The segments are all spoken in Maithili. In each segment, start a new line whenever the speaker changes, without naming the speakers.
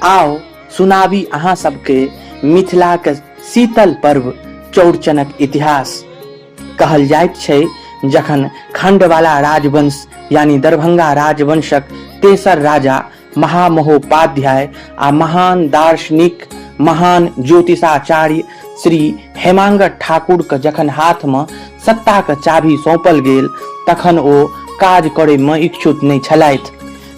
आउ सुनाबी अहाँ सबके मिथिलाक शीतल पर्व चौरचनक इतिहास। कहल जाइत छै जखन खंडवाला राजवंश यानी दरभंगा राजवंशक तेसर राजा महामहोपाध्याय आ महान दार्शनिक महान ज्योतिषाचार्य श्री हेमांगद ठाकुर के जखन हाथ में सत्ता के चाभी सौंपल गेल तखन ओ काज करे में इच्छुक नहीं छलथि।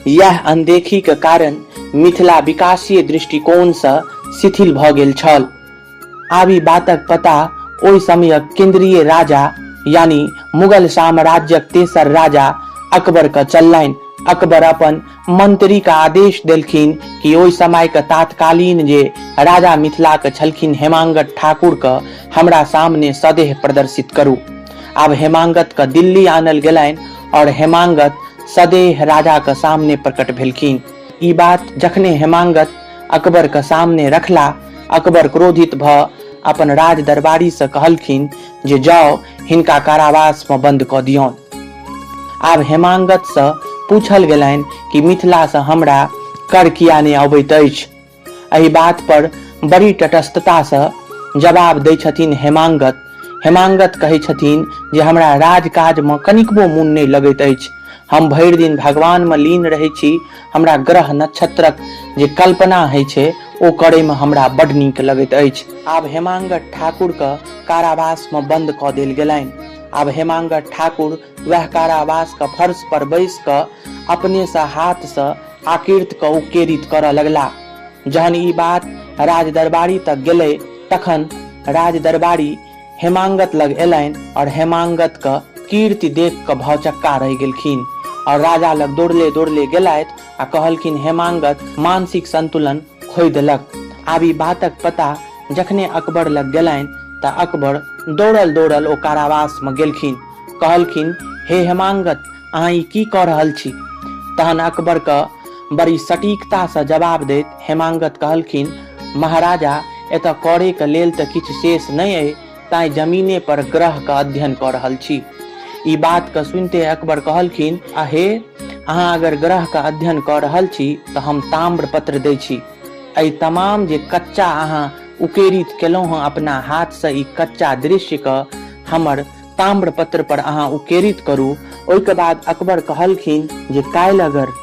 यह अनदेखी के कारण मिथिला विकासीय दृष्टिकोण से शिथिल भ गेल छल। आब ई बातक पता ओहि समयक केंद्रीय राजा यानी मुगल साम्राज्यक तेसर राजा अकबर के चललनि। अकबर अपन मंत्री के आदेश देलखिन कि ओहि समय के तात्कालीन जे राजा मिथिला के छलखिन हेमांगद ठाकुर के हमरा सामने सदेह प्रदर्शित करू। आब हेमांगद के दिल्ली आनल गेलनि और हेमांगद सदेह राजा के सामने प्रकट भेलखिन। ई बात जखने हेमांगद अकबर के सामने रखला, अकबर क्रोधित भ अपन राज दरबारी से कहलखिन जे जाओ हिनका कारावास में बंद क दियौन। आब हेमांगद से पूछल गेलनि कि मिथिला से हमरा कर किया नहि अबैत अछि। एहि बात पर बड़ी तटस्थता से जवाब दै छथिन हेमांगद। हेमांगद कहै छथिन जे हमरा राजकाज में कनिकबो मोन नहि लगैत अछि। हम भरि दिन भगवान में लीन रहै छी। हमरा ग्रह नक्षत्रक जे कल्पना होइ छै ओ करै में हमरा बड नीक लगैत अछि। आब हेमांगद ठाकुर के कारावास में बंद कऽ देल गेलनि। आब हेमांगद ठाकुर वएह कारावास के फर्श पर बैस कऽ अपने से हाथ से आकृत के उकेरित करऽ लगला। जहन ई बात राजदरबारी तक गेलै तखन राजदरबारी हेमांगद लग एलनि और हेमांगद के कीर्ति देख कऽ भौचक्का रहि गेलखिन और राजा लग दौड़ले दौड़ले गेलथि आ कहलखिन हेमांगद मानसिक संतुलन खोइ देलक। आब ई बातक पता जखने अकबर लग गेलनि तऽ अकबर दौड़ल दौड़ल ओ कारावास मे गेलखिन। कहलखिन हे हेमांगद अहाँ ई की कऽ रहल छी? तहन अकबर के बड़ी सटीकता सँ जवाब दैत हेमांगद कहलखिन महाराजा एतऽ करे के लेल तऽ किछु शेष नहि अइ ताहि जमीने पर ग्रह के अध्ययन कऽ रहल छी। ई बात के सुनिते अकबर कहलखिन अहे अहाँ अगर ग्रह के अध्ययन कऽ रहल छी तऽ हम ताम्रपत्र दै छी। एहि तमाम जे कच्चा अहाँ उकेरित केलहुँ हँ अपना हाथ सँ ई कच्चा दृश्य के हमर ताम्रपत्र पर अहाँ उकेरित करू। ओहिके बाद अकबर कहलखिन जे काल्हि अगर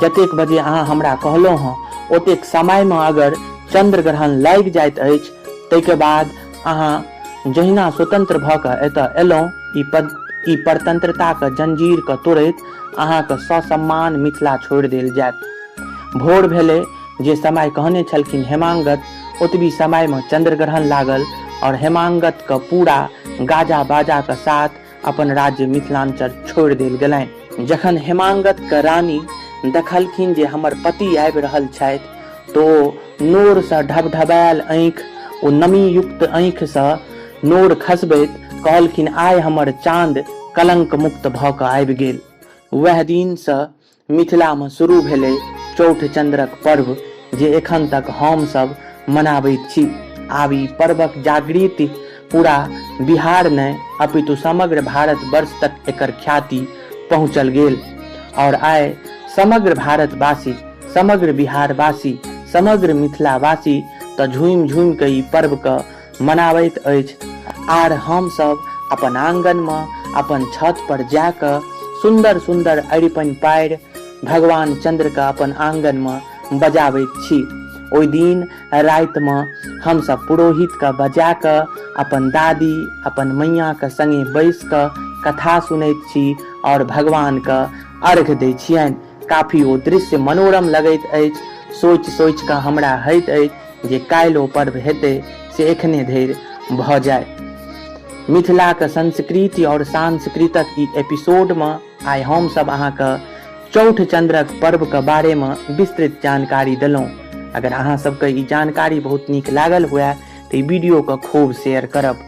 जतेक बजे अहाँ हमरा कहलहुँ हँ ओतेक समय मे अगर चंद्र ग्रहण लागि जाइत अछि ताहिके बाद अहाँ जहिना स्वतंत्र भऽ कऽ एतऽ एलहुँ ई पद ई परतंत्रताक जंजीर के तोड़ैत अहाँके ससम्मान मिथिला छोड़ि देल जायत। भोर भेलै जे समय कहने छलखिन हेमांगद ओतबी समय मे चंद्र ग्रहण लागल और हेमांगद के पूरा गाजा बाजा के साथ अपन राज्य मिथिलांचल छोड़ि देल गेलनि। जखन हेमांगद के रानी देखलखिन जे हमर पति आबि रहल छथि तो नोर सँ ढबढबायल आँखि ओ नमीयुक्त आँखि सँ नोर खसबैत कहलखिन आइ हमर चाँद कलंक मुक्त भऽ कऽ आबि गेल। वएह दिन सँ मिथिला मे शुरू भेलै चौठचंद्रक पर्व जे एखन तक हम सब मनाबैत छी। आब ई पर्वक जागृति पूरा बिहार नहि अपितु समग्र भारतवर्ष तक एकर ख्याति पहुँचल गेल और आइ समग्र भारतवासी, समग्र बिहारवासी, समग्र मिथिलावासी तऽ झूमि झूमि कऽ ई पर्व के मनाबैत अछि आर हम सब अपन आंगन मे अपन छत पर जा कऽ सुन्दर सुन्दर अरिपन पारि भगवान चंद्र के अपन आंगन मे बजाबैत छी। ओहि दिन राति मे हम सब पुरोहित के बजा कऽ अपन दादी अपन मैया के संगे बैस कऽ कथा सुनैत छी और भगवान के अर्घ दै छियनि। काफी ओ दृश्य मनोरम लगैत अछि। सोचि सोचि कऽ हमरा होइत अछि जे काल्हि ओ पर्व हेतै से एखने धरि भऽ जाय। मिथिलाक संस्कृति और सांस्कृतक ई एपिसोड मे आइ हम सब अहाँके चौठचंद्रक पर्व के बारे मे विस्तृत जानकारी देलहुँ। अगर अहाँ सबके ई जानकारी बहुत नीक लागल हुए तऽ ई वीडियो के खूब शेयर करब।